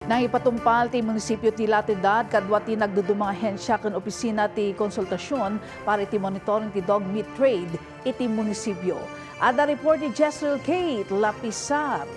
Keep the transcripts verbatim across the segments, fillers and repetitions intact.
Nangipatungpal ti munisipio ti Latedad kadua ti nagduduma nga ahensya ken opisina ti konsultasion para iti monitoring ti dog meat trade iti munisipio. Adda report ni Jezreel Kate Lapisar.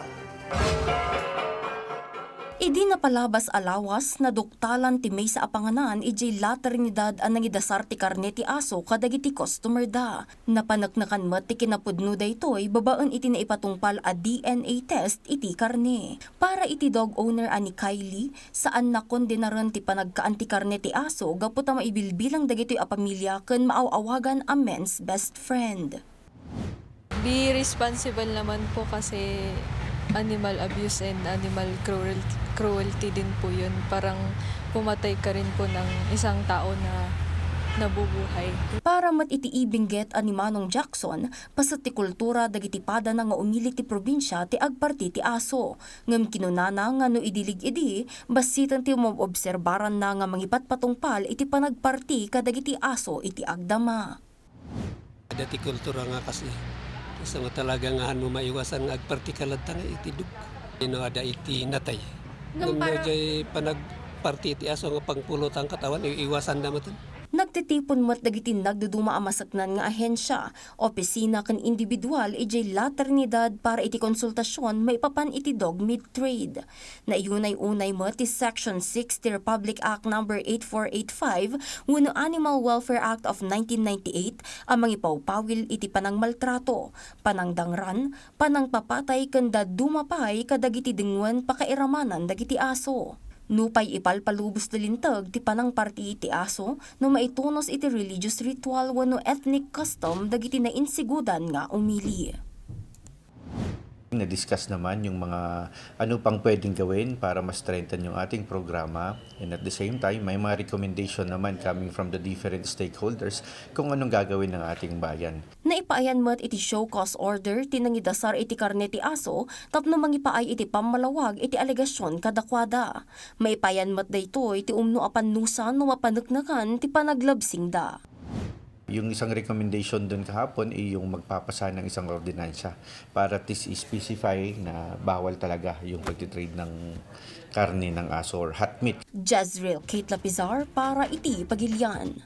Idi napalabas a lawas, naduktalan ti maysa a panganan idiay La Trinidad a nangidasar ti karne ti aso kadagiti customer da. Napaneknekan met ti kinapudno daytoy babaen iti naipatungpal a D N A test iti karne. Para iti dog owner a ni Kylie, saanna kondenaren ti panagkaan ti karne ti aso gapu ta maibilbilang dagitoy a pamilia ken maaw-awagan a men's best friend. Be responsible naman po kasi animal abuse and animal cruel-, cruelty din po yun. Parang pumatay ka rin po ng isang tao na nabubuhay. Para met iti ibingget a ni Manong Jackson, paset ti kultura dagiti padana nga umili ti probinsya ti agparti ti aso. Ngem kinunana nga no idilig idi, bassiten ti maobserbaranna nga mangipatpatungpal iti panagparti kadagiti aso iti agdama. Adda ti kultura nga kasi, isu nga talaga nga hanmo maiwasan nga agparti ka latta nga iti duk. Ino adda iti natay. Ngem Ngem para no jay panagparti iti aso nga pangpulotang katawan, iiwasan da maten. Nagtitipon met dagiti nagduduma a maseknan nga ahensya, opisina ken individual idiay La Trinidad para iti konsultasion maipapan iti dog meat trade. Naiyunay-unay met ti Section six ti Republic Act Number eight four eight five wenno Animal Welfare Act of nineteen ninety-eight a mangipawpawil iti panangmaltrato, panangdangran, panangpapatay ken dadduma pay kadagiti dengwen pakairamanan dagiti aso. Nupay ipalpalubos ti linteg ti panangparti iti aso no maitunos iti religious ritual wenno ethnic custom dagiti nainsigudan nga umili. Na-discuss naman yung mga ano pang pwedeng gawin para ma-strengthen yung ating programa. And at the same time, may mga recommendation naman coming from the different stakeholders kung anong gagawin ng ating bayan. Naipaayan met iti show cause order ti nangidasar iti karne ti aso tapno mangipaay iti pammalawag iti alegasyon kadakuada. Maipayan met daytoy ti umno a pannusan no mapaneknekan ti panaglabsingda. Yung isang recommendation dun kahapon ay yung magpapasa ng isang ordinansa para at least specify na bawal talaga yung pagtitrade ng karne ng aso or hot meat. Jezreel Kate Lapizar para iti Pagilian.